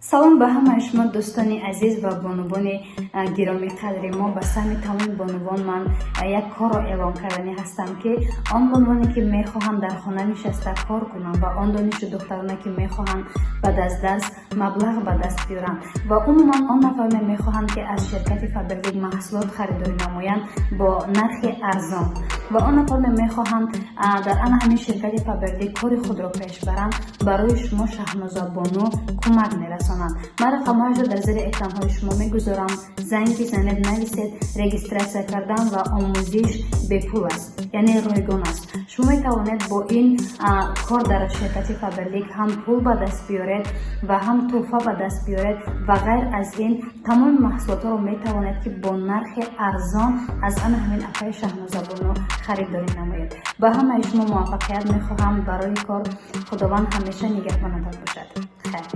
Салом ба ҳамаи шумо, дӯстони азиз ва бонувони гиромӣ қадри мо. Ба саҳми тамоми бонувон ман як корро эълон карданӣ ҳастам, ки он бонувоне, ки мехоҳанд дар хона нишаста кор кунанд, ва он донишҷӯ духтароне, ки мехоҳанд баъд аз дарс маблағ ба даст биёранд, ва умуман он нафароне мехоҳанд, ки аз ширкати Фаберлик маҳсулот харидорӣ намоянд бо нархи арзон, ва он нафароне мехоҳанд дар ана ҳамин ширкати Фаберлик кори худро пеш баранд, барои шумо Шаҳнозабону кӯмак мерасонанд. Ман рақамҳояшро дар зери экранҳои шумо мегузорам. Занг бизанед, нависед. Регистрация кардан ва омӯзиш бепул аст, яъне ройгон аст. Шумо метавонед бо ин кор дар ширкати Фаберлик ҳам пул ба даст биёред ва ҳам тӯҳфа ба даст биёред, ва ғайр аз ин тамоми маҳсулотҳоро метавонед, ки бо нархи арзон аз ана ҳамин апаи Шаҳнозабону харидорӣ намоед. Ба ҳамаи шумо муваффақият мехоҳам барои кор. Худованд ҳамеша нигаҳбонатон бошад. Хайр.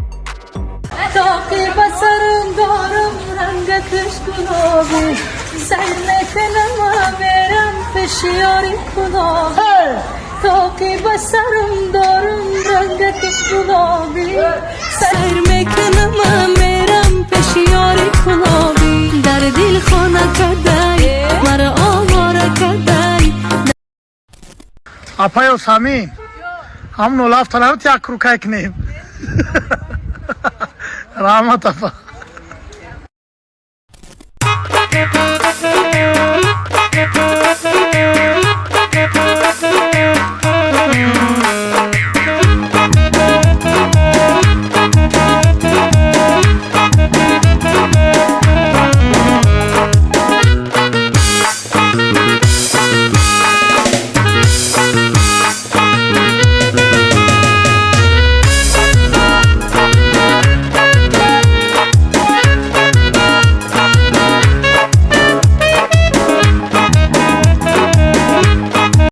Тоқи ба сарам дорам, рангакаш гулобӣ, сайр мекунам, мерам пеши ёри кулобӣ. Тоқи ба сарам дорам, рангакаш гулобӣ, сайр мекунам, мерам пеши ёри кулобӣ. Дар дил хона кардай, маро овора кардай. Апаё Самин, ҳам 07 та як рукай кунем. Раҳмат, апа.